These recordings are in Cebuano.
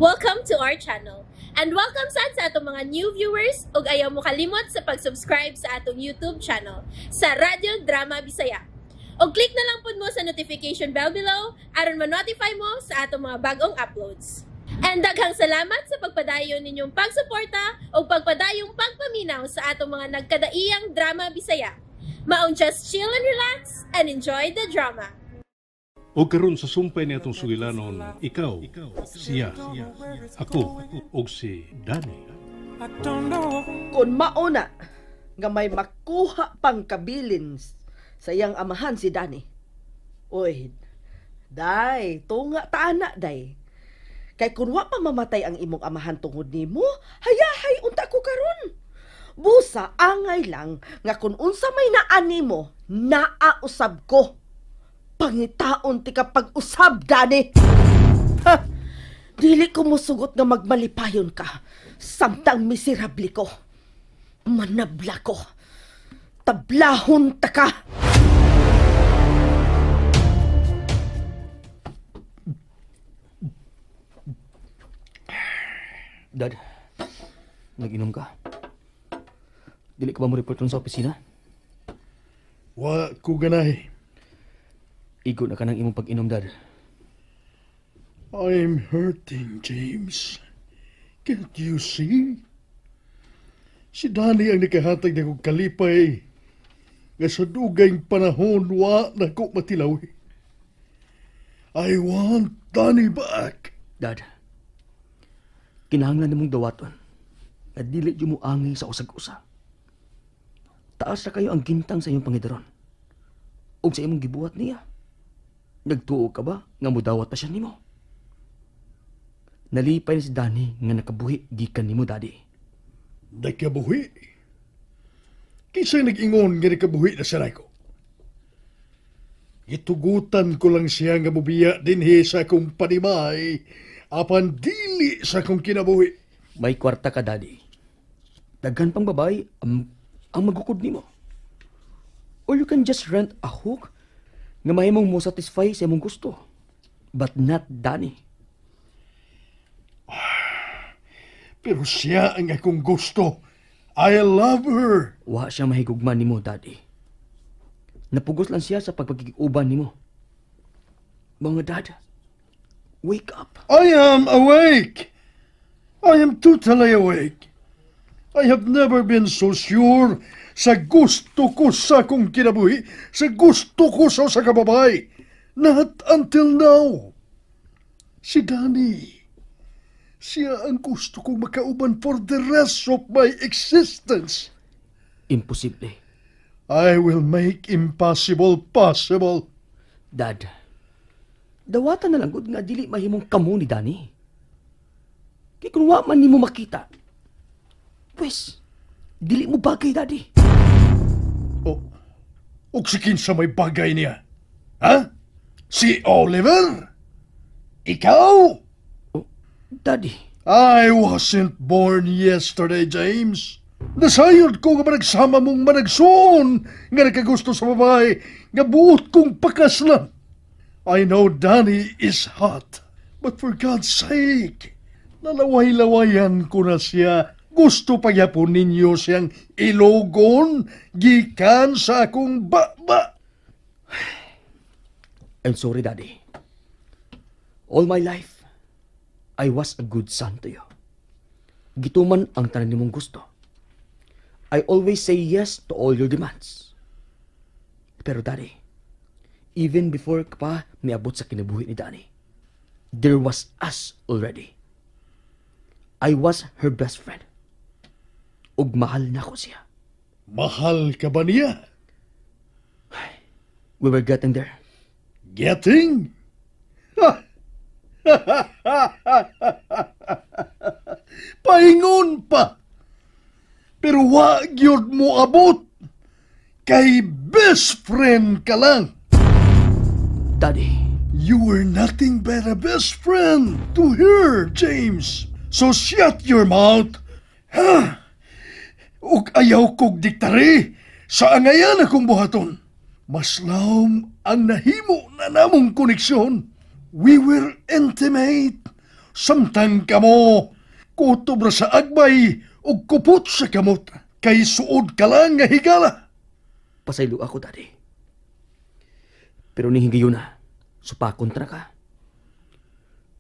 Welcome to our channel. And welcome sad sa atong mga new viewers ug ayaw mo kalimot sa pag-subscribe sa atong YouTube channel sa Radyo Drama Bisaya. Og click na lang pud mo sa notification bell below aron ma-notify mo sa atong mga bagong uploads. And daghang salamat sa pagpadayon ninyong pagsuporta ug pagpadayong pagpaminaw sa atong mga nagkadaiyang drama Bisaya. Maong just chill and relax and enjoy the drama. O karon sa sumpay ni atong sugilanon, ikaw, siya, ako, ug si Danny. Kung mauna nga may makuha pang kabilin sa iyang amahan si Danny. Uy, day, tunga ta ana, day. Kay kung wa pa mamatay ang imong amahan tungod nimo, hayahay unta ko karon. Busa angay lang nga kung unsa may naa nimo, naa usab ko. Pangitaon ti ka pag-usab, Danny. Ha! Dili ko musugot nga magmalipayon ka samtang miserable ko. Manabla ko. Tablahon ta ka. Dad, nag-inom ka? Dili ka ba mo report sa opisina? Wa ko ganahi. Igo na ka ng imong pag-inom, Dad. I'm hurting, James. Can't you see? Si Danny ang nakahatag na kong kalipay nga sa dugayng panahon wa na ko matilaw. I want Danny back. Dad, kinahanglan namong dawaton na dili jud mo angay sa usag-usa. Taas ra kayo ang gintang sa iyong pangidaron ug sa imong gibuhat niya. Nagtuo ka ba nga mudawat pa siya nimo? Nalipay ni si Danny nga nakabuhi gikan nimo, Daddy. Nakabuhi? Kinsay nag-ingon nga nakabuhi na siya ko? Gitugutan ko lang siya nga mubiya dinhi sa akong panimay apan dili sa akong kinabuhi. May kwarta ka, Daddy. Daghan pang babae ang magukod nimo. Or you can just rent a hook nga mahimong mo satisfy sa imong gusto. But not Danny. Pero siya ang akong gusto. I love her. Wa siya mahigugma nimo, Daddy. Napugos lang siya sa pagpagkikuban nimo. Mga Dad, wake up. I am awake. I am totally awake. I have never been so sure sa gusto ko sa akong kinabuhi, sa gusto ko sa usa ka babae. Not until now. Si Danny, siya ang gusto kong makauban for the rest of my existence. Imposible. I will make impossible possible. Dad, dawatan na lang gud nga dili mahimong kamo ni Danny. Kay kung wa man nimo makita, pues, dili mo bagay, Daddy. O, og si kinsa may bagay niya? Ha? Si Oliver? Ikaw? Oh, Daddy. I wasn't born yesterday, James. Nasayod ko nga managsama mong managsuon nga nakagusto sa babae nga buot kong pakaslan. I know Danny is hot, but for God's sake, nalaway-lawayan ko na siya. Gusto pa gyapon ninyo siyang ilogon gikan sa akong baba. I'm sorry, Daddy. All my life, I was a good son to you. Gituman ang tanan nimong gusto. I always say yes to all your demands. Pero Daddy, even before ka pa miabot sa kinabuhi ni Danny, there was us already. I was her best friend. Ug mahal na ko siya. Mahal ka ba niya? We were getting there. Getting? Paingon pa! Pero wa gyud mo abot. Kay best friend ka lang. Daddy. You were nothing but a best friend to her, James. So shut your mouth. Ha? Ug ayaw kog diktari sa angayan akong buhaton. Mas lawom ang nahimo na namong koneksyon. We were intimate. Samtang kamo, kutob ra sa agbay ug kupot sa kamot. Kay suod ka lang nga higala. Pasaylo ako, Daddy. Pero ning higayon na, supakon ta na ka.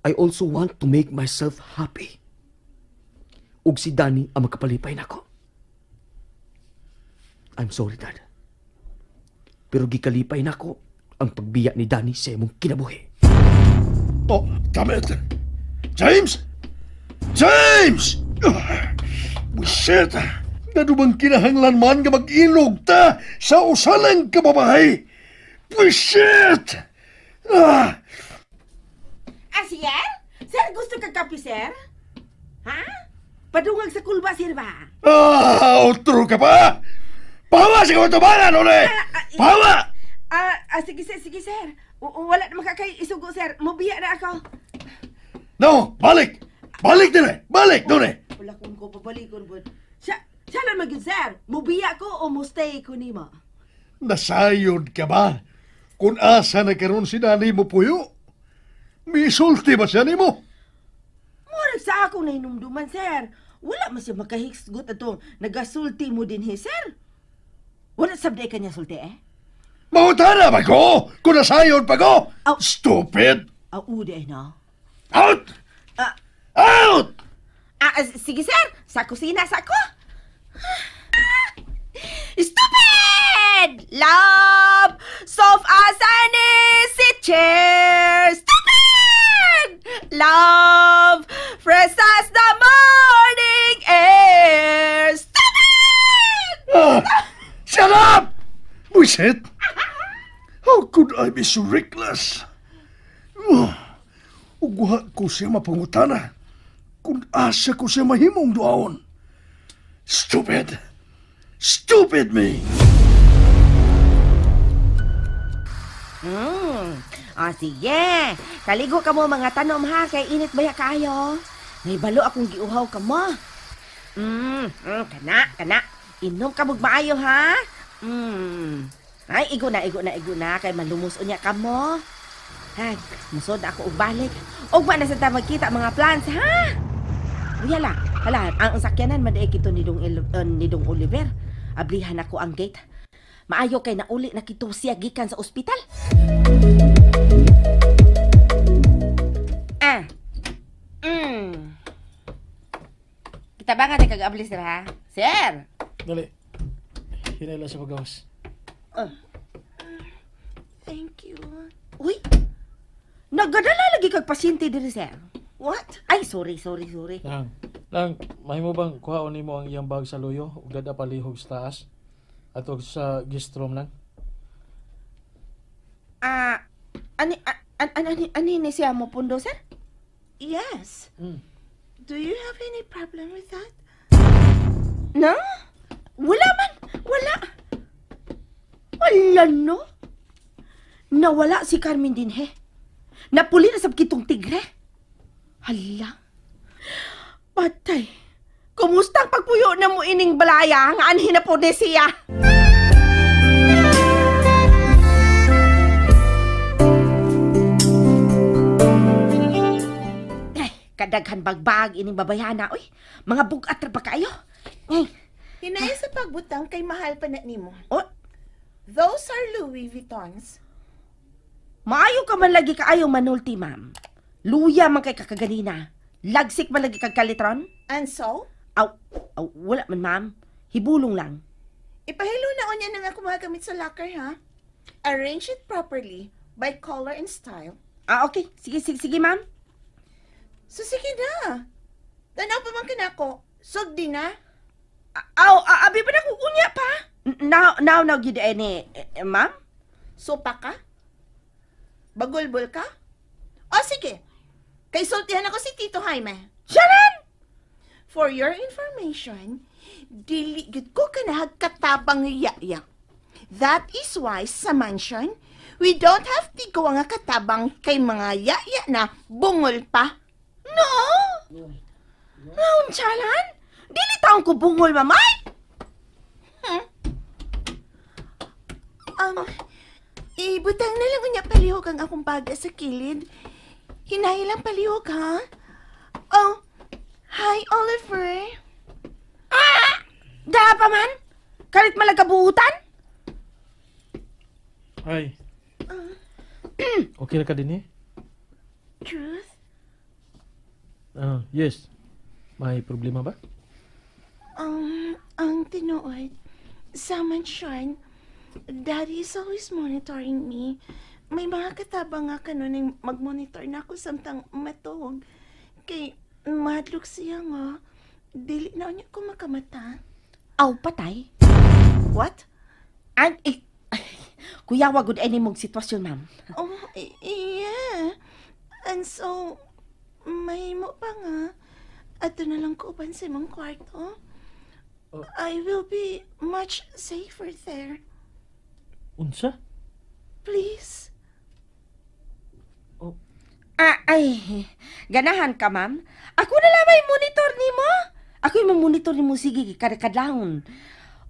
I also want to make myself happy. Ug si Danny ang makapalipay nako. I'm sorry, Dad. Pero gikalipay nako ang pagbiya ni Danny sa imong kinabuhi. Oh, damn it! James! James! Buset! Ngano bang kinahanglan man nga mag-ilog ta sa usalang kababae? Buset! Ah! Ah, sir? Sir, gusto ka kape, sir? Ha? Padungag sa kulba, sir ba? Ah, otro ka pa! Pawa sa kawatubangan, ole! Pawa! Sige, sir, sige, sir. Wala na makakay isugo, sir. Mubiya na ako. No, balik! Balik dire! Balik, dole! Wala kong ko pabalikon, bud. Siya lang magyud, sir. Mubiya ko o mustay ko nimo. Nasayod ka ba? Kung asa na karon si Danny mo puyo? Misulti ba siya nimo? Murag sa akong nahinumduman, sir. Wala man siya makahigsgot atong nagasulti mo din, he, sir. Wala sabday ka niya sulti, eh? Mangutana ba ko? Kung nasayod pa ko? Aw. Stupid! Aw, ude, no? Out! Ah. Out! Sige, sir. Sa kusina, sa ako. Stupid! Love! Soft as an easy chair. Stupid! Love! Fresh as the morning air. Stupid! Ah, shut up! Buisit! How could I be so reckless? Ugwa ko siya mapangutana kung asa ko siya mahimong duaon. Stupid! Stupid me! Sige. Kaligo ka mo mga tanom ha, kay init baya kaayo. May balo akong giuhaw ka mo. Kana, kana. Inom ka mog maayo ha. Ay, igo na, igo na, igo na. Kay malumos unya ka mo. Ay, musod ako og balik. Ugma na sa ta magkita mga plans, ha? Uy, hala, hala, ang sakyanan man kito ni Dong Oliver. Ablihan ako ang gate. Maayo kay nauli na kito siya gikan sa ospital. Ah. Kita ba nga kag-ablis sir, ha? Sir! Dali. Hinayla sa paggawas. Thank you. Uy! Nagadala lagi kag pasyente diri, sir. What? Ay, sorry, sorry, sorry. Lang, mahimo bang kuhaon nimo ang iyang bag sa luyo ug dada palihog sa taas? Ato sa guest room lang. Ani ni siya mo pundo, sir? Yes. Do you have any problem with that? No? Wala man. Wala. Wala, no? Nawala si Carmen din, he. Napuli na sa kitong tigre. Hala. Patay. Kumusta ang pagpuyo na mo ining balaya? Nga anhin na po ni siya. Ay, kadaghan bagbag ining babayana. Uy, mga bugat ra ba kayo? Ay. Hinay sa pagbutang kay mahal pa na nimo. Oh. Those are Louis Vuittons. Maayo ka man lagi kaayo manulti, ma'am. Luya man kay kakaganina. Lagsik man lagi kag kalitron. And so? Aw, aw, wala man, ma'am. Hibulong lang. Ipahilo na unya nang ako mga gamit sa locker, ha? Arrange it properly by color and style. Ah, okay. Sige, sige, sige, ma'am. So, sige na. Tanaw pa man kanako. Sugdi na. Aw, abi pa na kung unya pa. Now, now, gid ni, ma'am? Sopa ka? Bagulbul ka? O, sige. Kay sultihan ako si Tito Jaime. Sharon! For your information, dili gid ko kanahag katabang yaya. That is why sa mansion, we don't have tigo nga katabang kay mga yaya na bungol pa. No! Naon, Chalan? Dili taong ko bungol, mamay! Ibutang na lang unya palihog ang akong baga sa kilid. Hinahilang palihog, ha? Oh, hi, Oliver. Ah! Daha pa man? Kalit malagabuutan? Hi. Okay na ka din eh? Truth? Yes. May problema ba? Ang tinuod, sa mansion, Daddy is always monitoring me. May mga katabang nga kanunay mag-monitor na ako samtang matog. Kay madlok siya nga, dili na niya ko makamata. Aw, patay. What? Ay, kuya, wag good any mong sitwasyon, ma'am. Oh, yeah. And so, may mo pa nga. Ato na lang ko uban sa imong kwarto. Oh. I will be much safer there. Unsa? Please. Oh. Ah, ay, ganahan ka, ma'am. Ako na lang may monitor nimo. Ako yung monitor nimo sige kada kadlawon.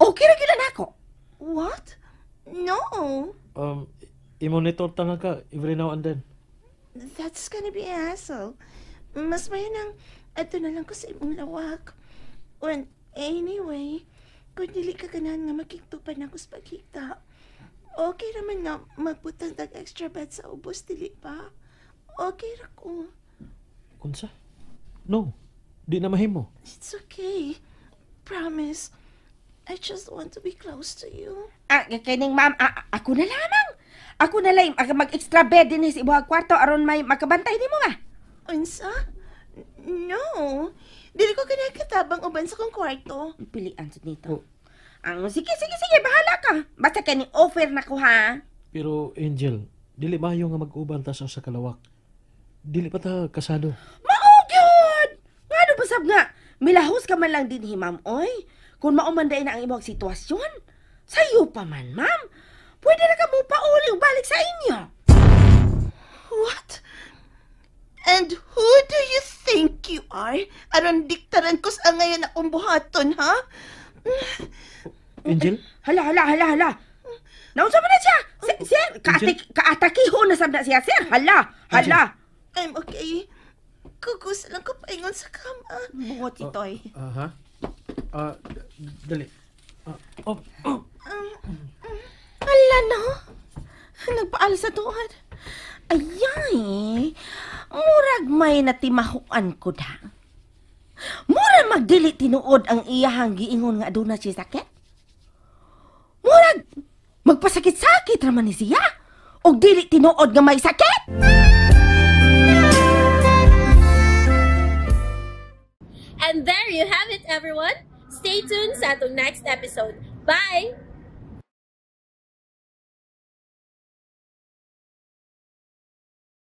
Okay ra gyud na ako. What? No. I-monitor ta nga ka every now and then. That's gonna be a hassle. Mas mayo nang ato na lang ko sa imong lawak. And anyway, kung dili ka ganahan nga makigtupan ako sa pagkita, okay naman nga magbutang tag extra bed sa ubos, dili ba? Okay ra ko. Unsa? No. Di na mahimo. It's okay. Promise. I just want to be close to you. Ah, kining ma'am, ako na lamang. Ako na lang mag-extra bed din sa ibuhag kwarto aron may makabantay nimo nga. Unsa? No. Dili ko kinakatabang uban sa kong kwarto. Pilian sa nito. Oh. Ang sige, sige, sige, bahala ka. Basta kani offer na ko ha. Pero Angel, dili maayo nga mag-uban ta sa usa ka lawak. Dili pa ta kasado. Mao gyud. Ngano ba sab nga? Milahos ka man lang din ma'am, oy. Kung mao man na ang imong sitwasyon, sayo pa man, ma'am. Pwede na ka mo pauli ug balik sa inyo. What? And who do you think you are? Aron diktaran ko sa ngayon akong buhaton, ha? Angel? Hala, hala, hala, hala. Naunsa man na siya? Sir, kaatakihon na sab na siya, sir. Hala, hala. I'm okay. Kugus lang ko paingon sa kama. Buot itoy. Aha. Dali. Oh, oh. Hala no. Nagpaal sa tuad. Ayay, murag may natimahuan ko da. Mura magdili tinuod ang iyahang giingon nga aduna siya sakit. Murag magpasakit-sakit raman ni siya. Og dili tinuod nga may sakit. And there you have it, everyone. Stay tuned sa atong next episode. Bye!